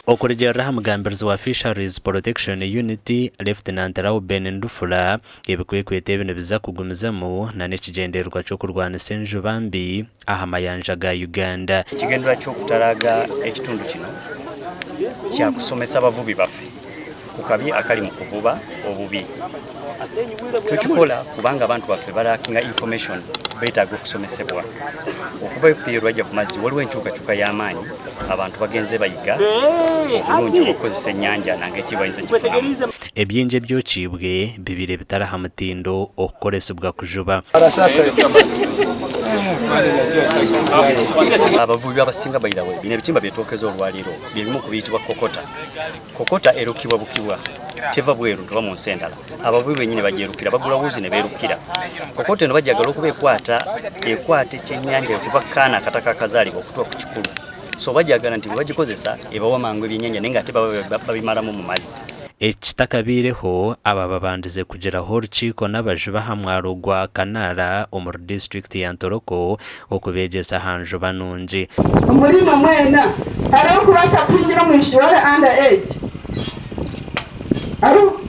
Okurugiirira aha mugambirizi wa Fisheries Protection Unit, Lieutenant Rauben Ndufula, ebikwekweto ebi nibiza kugumizamu na n'ekigyendererwa ky'okurwanisa enjuba mbi aha mayanja ga Uganda. Ekigendererwa ky'okutaraaga ekitundu kino kyakusomesa abavubi baffe ku kabi akari mu kuvuba obubi. Tukikora kubanga abantu baffe barakinga information betaaga okusomesebwa. Okuva FPA lwajja ku mazzi waliwo enkyukakyuka y'amaanyi abantu bagenze bayiga obulungi obw'okukozesa ennyanja nanga eki bayinza ogifunamu. Ebingi ebyokiibwe bibaire bitari aha mutindo okukoresibwa kujuba. Abavubi abasinga by the way bino ebitimba byetwokeza olwaleero byebimu ku biyitibwa kokota. Kokota erukibwa bukibwa teva bweru teva mu nsi endala. Abavubi benyini bagyerukira bagula wuzi ne beerukira. Kokota eno bagyagala okuba ekwata ekwata ekyennyanja okuva kaana akataka akazaalibwa okutuuka ku kikulu. So bagyagala nti bwe bagikozesa ebawa mangu ebyennyanja naye ng'ate baba babimalamu mu mazzi. Eki kitakabaireho, aba babandize kugiraho orukiiko n'abajubi aha mwaro gwa Kanaara omuri disiturikiti ya Ntoroko okubeegyesa aha njuba nungi. Omuri imwe mwena hariho orikubaasa kuhingira omwishiki ori under age? Hariho?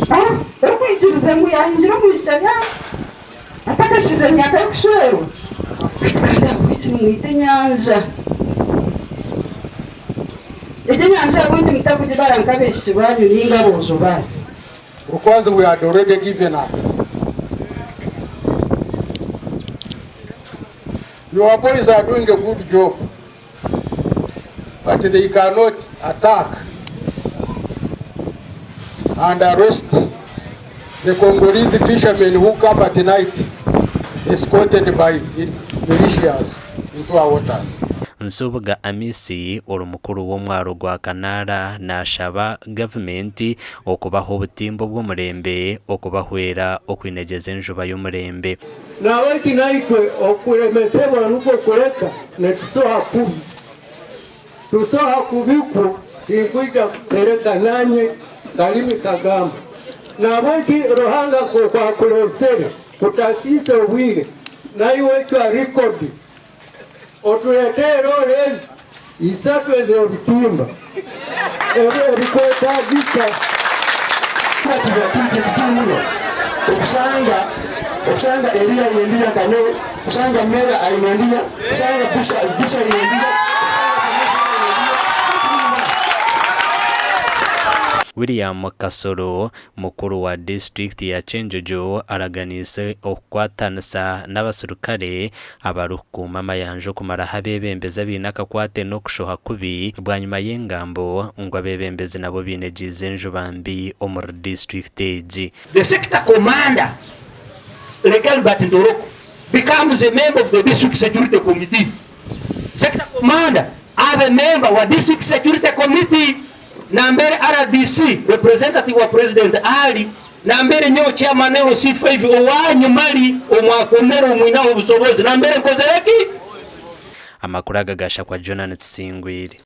Hariho orikwikiriza ngu yaahingira omwishiki ari atakashize myaka y'okushwerwa? Beitu kandi ahabw'enki nimwita enyanja? Egyo enyanja ahabw'enki mutarikugibara nk'abaishiki baanyu nainga aboojo baanyu? Rukwanzi we had already given up. Your boys are doing a good job, but they cannot attack and arrest the Congolese fishermen who come at night escorted by militias into our waters. Nsubuga Amisi ori mukuru w'omwaro gwa Kanaara nashaba gavumenti okubaha obutimba obw'omurembe okubahwera okwinegyeza enjuba y'omurembe. Nahabweki naitwe okulemesebwa nukwo kuleka nitusoha kubi. Tusoha kubi kwo tinkwija kusereka nanye kalimi kagamba. Nahabweki Ruhanga nk'oku akulesere kutasiisa obwire, naiwe cwa rekodi otuletere erori ezi isatu ez'ebitimba ebikwetagisa. Okusanga okusanga Eliya aine endiya nka nyowe, kusanga Mary aine endiya, kusanga Bisa Bisa aine endiya, kusanga Samuel aine endiya. William Kasolo, Mukuru wa disiturikiti ya Kyenjojo araganiise okukwatanisa n'abaserukare abarikukuuma amayanja okumaraho abeebembezi abaine akakwate n'okushoha kubi bwanyima y'engambo ngu abeebembezi nabo bainegyize enjuba mbi omuri disiturikiti egi. The sector commander Lake Albert Ntoroko becomes a member of the district security committee. Sector commander abe member wa district security committee. Nambere rdc representative wa president ali, nambere nyowe chairman LC5 owanyu mali omwakomere omwinaho obusobozi nambere nkozere ki? Amakuru aga gashakwa Jonah Tusingwire.